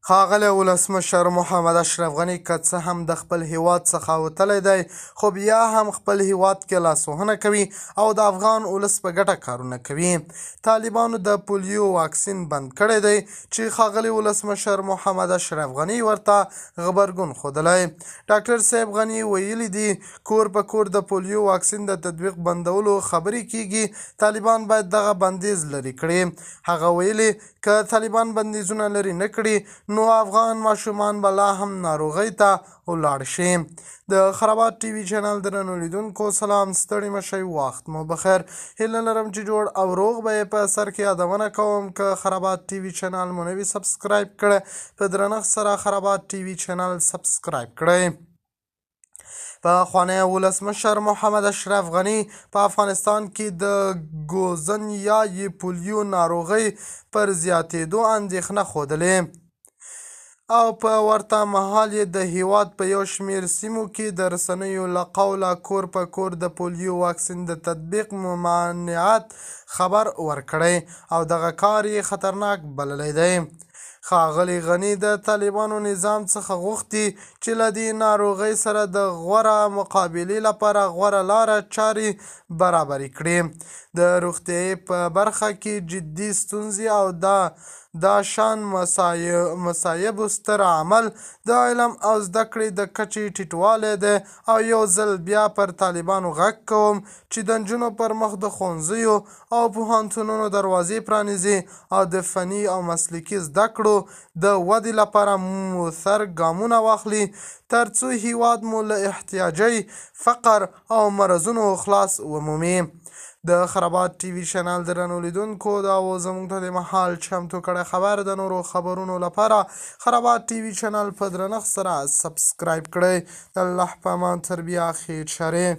ښاغلی ولسمشر محمد اشرف غني که څه هم د خپل هیواد څخه وتلی دی، خو بیا هم خپل هیواد کې لاسوهنه کوي او د افغان ولس په ګټه کارونه کوي. طالبانو د پولیو واکسین بند کړی دی چې ښاغلی ولسمشر محمد اشرف غني ورته غبرګون ښودلی. ډاکټر صاحب غني ویلي دي، کور په کور د پولیو واکسین د تطبیق بندولو خبرې کیږي، طالبان باید دغه بندیز لرې کړي. هغه ویلي، که طالبان بندیزونه لرې نه کړي نو افغان ماشومان به لا هم ناروغۍ ته ولاړ شي. د خرابات ټي وي چینل درنو لیدونکو سلام، ستړي مه شئ، وخت مو بخیر. هیله لرم چې جوړ او روغ به یې. په سر کې یادونه کوم، که خرابات ټي وي چینل مو نه وي سبسکرایب کړی، په درنښت سره خرابات ټي وي چینل سبسکرایب کړئ. پخوانی ولسمشر محمد اشرف غني په افغانستان کې د ګوزن یا پولیو ناروغۍ پر زیاتېدو اندېښنه ښودلې او په ورته مهال یې د هیواد په یو شمېر سیمو کې د رسنیو له قوله کور په کور د پولیو واکسین د تطبیق ممانعت خبر ورکړی او دغه کار یې خطرناک بللی دی. ښاغلي غني د طالبانو نظام څخه غوښتي چې له دې ناروغۍ سره د غوره مقابلې لپاره غوره لاره چارې برابرې کړي. د روغتیايي په برخه کې جدي ستونزې او دا شان مصایبو ستر عامل د علم او زده کړې د کچې ټیټوالی دی او یو ځل بیا پر طالبانو غږ کوم چې د نجونو پر مخ د ښوونځیو او پوهنتونونو دروازې پرانیزي او د فني او مسلکي زده کړو د ودې لپاره موثر ګامونه واخلي، ترڅو هیواد مو له احتیاجۍ، فقر او مرضونو خلاص ومومي. د خرابات ټي وي چینل درنو لیدونکو، دا و زموږ ته د مهال چمتو کړی خبر. د نورو خبرونو لپاره خرابات ټي وي چینل په درنښت سره سبسکرایب کړئ. د الله په امان، تر بیا، خیر شرې.